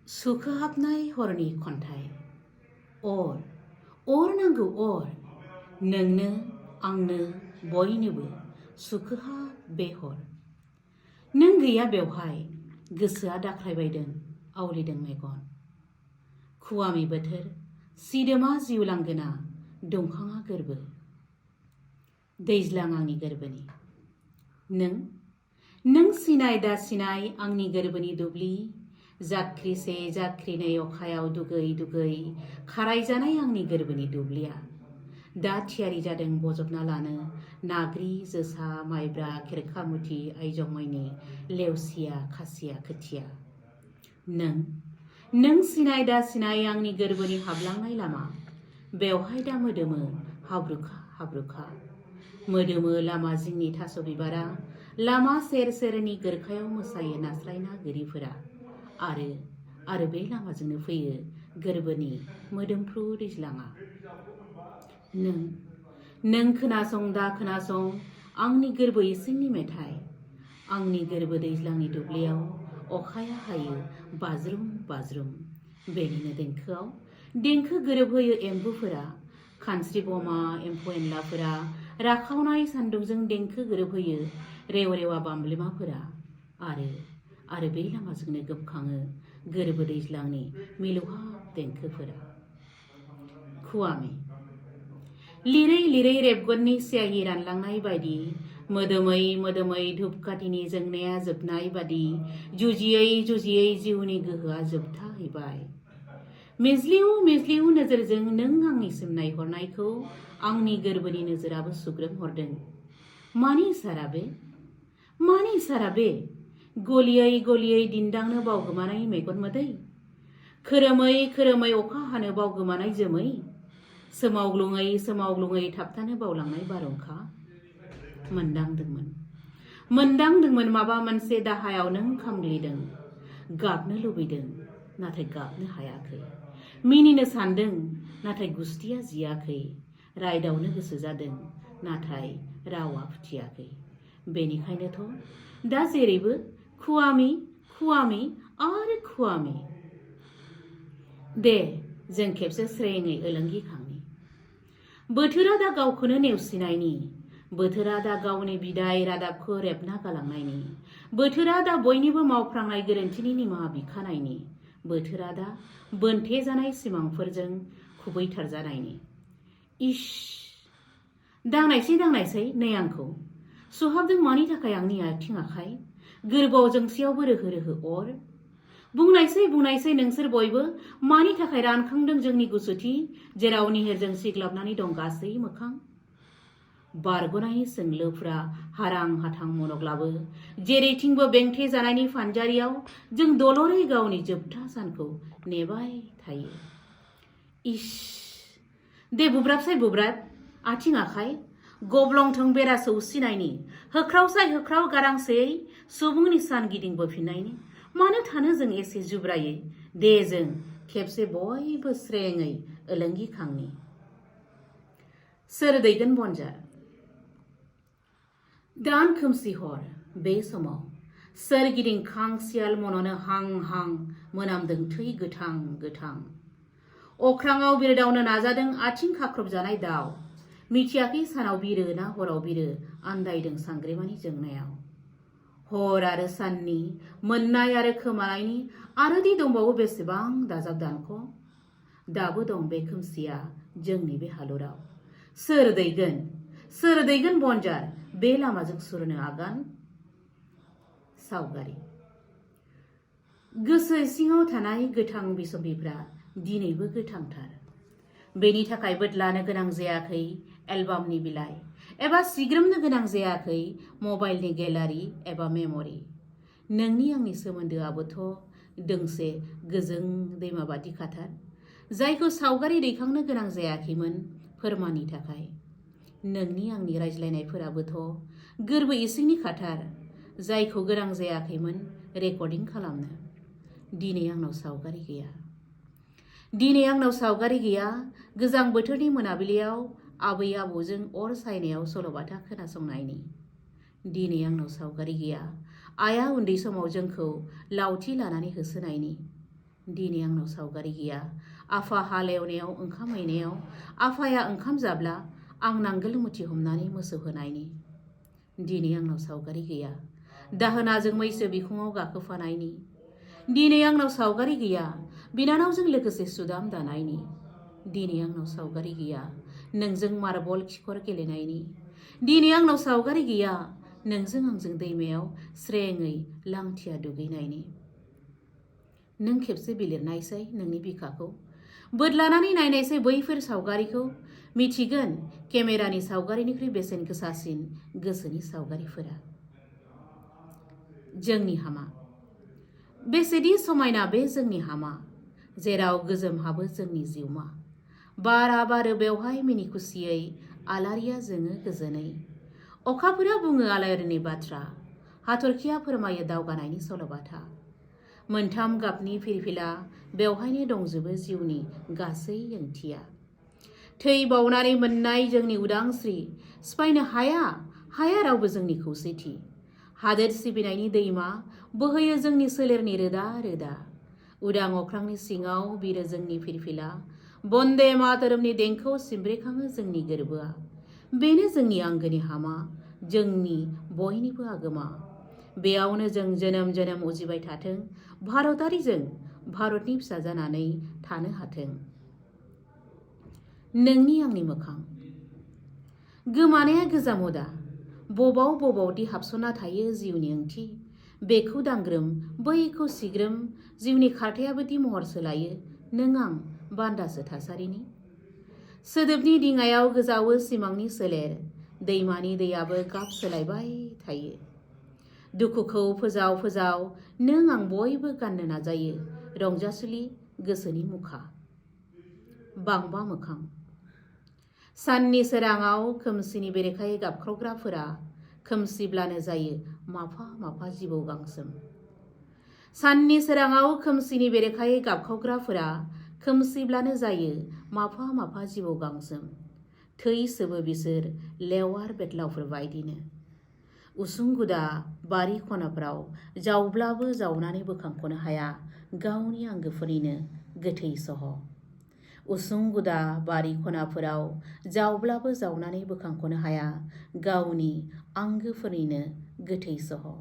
सुखोहाबनाय हरनि खन्थाइ। अर नांगौ अर, नोंनो आंनो बयनोबो सुखोहाब बे हर। नों गैया बेवहाय, गोसोआ दाख्लायबायदों आवलिदों मेगन। खुवामि बोथोर, सिदोमा जिउ लांगोना, दंफाङा गोरबो। दैज्लां आंनि गोरबोनि। नों सिनाय दा सिनाय आंनि गोरबोनि दुब्लि, जाख्रिसे जाख्रिनै अखायाव दुगै दुगै खारायजानाय आंनि गोरबोनि दुब्लिया। दा थियारि जादों बजबना लानो नाग्रि, जोसा, माइब्रा, खेरखामुथि, आइजं माइनि, लेवसिया, खासिया, खोथिया। नों सिनाय दा सिनाय आंनि गोरबोनि हाबलांनाय लामा, बेवहाय दा मोदोमो हाब्रुखा हाब्रुखा। मोदोमो लामा जिंनि थास' बिबारा, लामा सेर सेरनि गोरखायाव मोसायो नास्राय ना गोरिफोरा। आरो बे लामाजोंनो फैयो गोरबोनि मोदोमफ्रु दैज्लाङा। नों खोनासं दा खोनासं आंनि गोरबो इसिंनि मेथाइ। आंनि गोरबो दैज्लांनि दुब्लियाव अखाया हायो बाज्रुम बाज्रुम। बेनिनो देंखो गोरोबहोयो एम्बुफोरा, खानस्रि बमा एम्फौ एनलाफोरा राखावनाय सान्दुंजों देंखो गोरोबहोयो रेवरेवा बामब्लेमाफोरा। आरो बे लामाजोंनो गोमखाङो गोरबो दैज्लांनि मिलौहाब देंखोफोरा। खुवामि लिरै लिरै रेबगननि स्याहि रानलांनाय बायदि, मोदोमै धुपखाथिनि जोंनाया जोबनाय बादि, जुजियै जुजियै जिउनि गोहोआ जोबथाहैबाय। मिज्लिउ नोजोरजों नों आंनिसिम नायहरनायखौ आंनि गोरबोनि नोजोराबो सुग्रोमहरदों। मानि इसारा बे गलियै दिन्दांनो बावगोमानाय मेगन मोदै? खोरोमै अखा हानो बावगोमानाय जोमै? सोमावग्लुङै थाबथानो बावलांनाय बारहुंखा? मोनदांदोंमोन माबा मोनसे दाहायाव नों खामग्लिदों। गाबनो लुबैदों नाथाय गाबनो हायाखै। मिनिनो सानदों नाथाय गुस्थिया जियाखै। रायदावनो गोसो जादों नाथाय रावा फुथियाखै। बेनिखायनोथ' दा जेरैबो खुवामि आरो खुवामि। दे जों खेबसे स्रेङै ओलोंगि खांनि। बोथोरा दा गावखौनो नेवसिनायनि, बोथोरा दा गावनि बिदाय रादाबखौ रेबना गालांनायनि, बोथोरा दा बयनिबो मावफ्रांनाय गोरोन्थिनि निमाहा बिखानायनि, बोथोरा दा बोनथे जानाय सिमांफोरजों खुबैथारजानायनि। इस दांनायसै नै आंखौ, सुहाबदों मानि थाखाय आंनि आथिं आखाइ, गोरबोआव जोंसेयावबो रोहो रोहो अर। बुंनायसै नोंसोर बयबो मानि थाखाय रानखांदों जोंनि गुसुथि, जेराव निहिरजों सिग्लाबनानै दं गासै मोखां। बारग'नायनि सोंलोफ्रा हारां हाथां मन'ग्लाबो, जेरैथिंबो बेंथे जानायनि फानजारियाव जों दलरै गावनि जोबथा सानखौ नेबाय थायो। इस दे बुब्राब आथिं आखाइ, गब्लंथों बेरा सौसिनायनि, होख्राव गारांसेयै सुबुंनि सान गिदिंबोफिननायनि। मानो थानो जों एसे जुब्रायै, दे जों खेबसे बयबो स्रेङै ओलोंगि खांनि। सोर दैगोन बनजार? दान खोमसि हर, बे समाव सोरगिदिं खांसियाल मन'नो हां मोनामदों थै गोथां। अख्राङाव बिरदावनो नाजादों आथिं खाख्रबजानाय दाउ। मिथियाखै सानाव बिरो ना हराव बिरो, आन्दायदों सांग्रेमानि जोंनायाव। हर आरो साननि, मोननाय आरो खोमानायनि, आरो दि दंबावो बेसेबां दाजाब दानख'। दाबो दं बे खोमसिया जोंनि बे हालराव। सोर दैगोन बनजार बे लामाजों सुरनो आगान? सावगारि गोसो सिङाव थानाय गोथां बिसम्बिफ्रा दिनैबो गोथांथार। बेनि थाखाय बोदलानो गोनां जायाखै एलबामनि बिलाइ, एबा सिग्रोमनो गोनां जायाखै मबाइलनि गेलारि एबा मेम'रि। नोंनि आंनि सोमोन्दोआबोथ' दोंसे गोजों दैमा बादि खाथार, जायखौ सावगारि दैखांनो गोनां जायाखैमोन फोरमाननि थाखाय। नोंनि आंनि रायज्लायनायफोराबोथ' गोरबो इसिंनि खाथार, जायखौ गोनां जायाखैमोन रेकर्डिं खालामनो। दिनै आंनाव सावगारि गैया गोजां बोथोरनि मोनाबिलियाव आबै आबौजों अर सायनायाव सल'बाथा खोनासंनायनि। दिनै आंनाव सावगारि गैया आइया उन्दै समाव जोंखौ लावथि लानानै होसोनायनि। दिनै आंनाव सावगारि गैया आफा हालेवनायाव ओंखाम हैनायाव आफाया ओंखाम जाब्ला आं नांगोल मुथि हमनानै मोसौ होनायनि। दिनै आंनाव सावगारि गैया दाहोनाजों मैसो बिखुङाव गाखोफानायनि। दिनै आंनाव सावगारि गैया बिनानावजों लोगोसे सुदाम दानायनि। दिनै आंनाव सावगारि गैया नोंजों मार्बल खिखर गेलेनायनि। दिनै आंनाव सावगारि गैया नोंजों आंजों दैमायाव स्रेङै लांथिया दुगैनायनि। नों खेबसे बिलिरनायसै नोंनि बिखाखौ, बोदलानानै नायनायसै बैफोर सावगारिखौ, मिथिगोन केमेरानि सावगारिनिख्रुइ बेसेन गोसासिन गोसोनि सावगारिफोरा। जोंनि हामा बेसेदि समायना बे जोंनि हामा, जेराव गोजोम हाबो जोंनि जिउमा। बारा बारो बेवहाय मिनि खुसियै, आलारिया जोङो गोजोनै। अखाफोरा बुङो आलायरननि बाथ्रा, हाथरखिया फोरमायो दावगानायनि सल'बाथा। मोनथाम गाबनि फिरफिला बेवहायनो दंजोबो जिउनि गासै ओंथिया। थै बावनानै मोननाय जोंनि उदांस्रि, सिफायनो हाया रावबो जोंनि खौसेथि। हादोर सिबिनायनि दैमा बोहैयो जोंनि सोलेरनि रोदा रोदा। उदां अख्रांनि सिङाव बिरो जोंनि फिरफिला, बन्दे मातरमनि देंखोआव सिमब्रेखाङो जोंनि गोरबोआ। बेनो जोंनि आंगोनि हामा, जोंनि बयनिबो आगोमा। बेयावनो जों जोनोम जोनोम उजिबाय थाथों, भारतारिजों भारतनि फिसा जानानै थानो हाथों। नोंनि आंनि मोखां गोमानाया गोजामदा, बबावदि हाबसनना थायो जिउनि ओंथि। बेखौ दांग्रोम बैखौ सिग्रोम, जिउनि खारथायाबोदि महर सोलायो नों आं बान्दासो थासारिनि। सोदोबनि दिङायाव गोजावो सिमांनि सोलेर, दैमानि दैयाबो गाब सोलायबाय थायो। दुखुखौ फोजाव फोजाव नों आं बयबो गाननो नाजायो रंजासुलि गोसोनि मुखा। बांबा मोखां साननि सोराङाव खोमसिनि बेरेखायै गाबख्रावग्राफोरा, खोमसिब्लानो जायो माफा माफा जिबौ गांसोम। साननि सोराङाव खोमसिनि बेरेखायै गाबख्रावग्राफोरा, खोमसिब्लानो जायो माफा माफा जिबौ गांसोम। थै सोबो बिसोर लेवार बेतलावफोर बायदिनो। उसुं गुदा बारि खनाफ्राव जावब्लाबो जावनानै बोखांख'नो हाया गावनि आंगोफोरनिनो गोथै सह'। उसुं गुदा बारि खनाफोराव जावब्लाबो जावनानै बोखांख'नो हाया गावनि आंगोफोरनिनो गोथै सह'।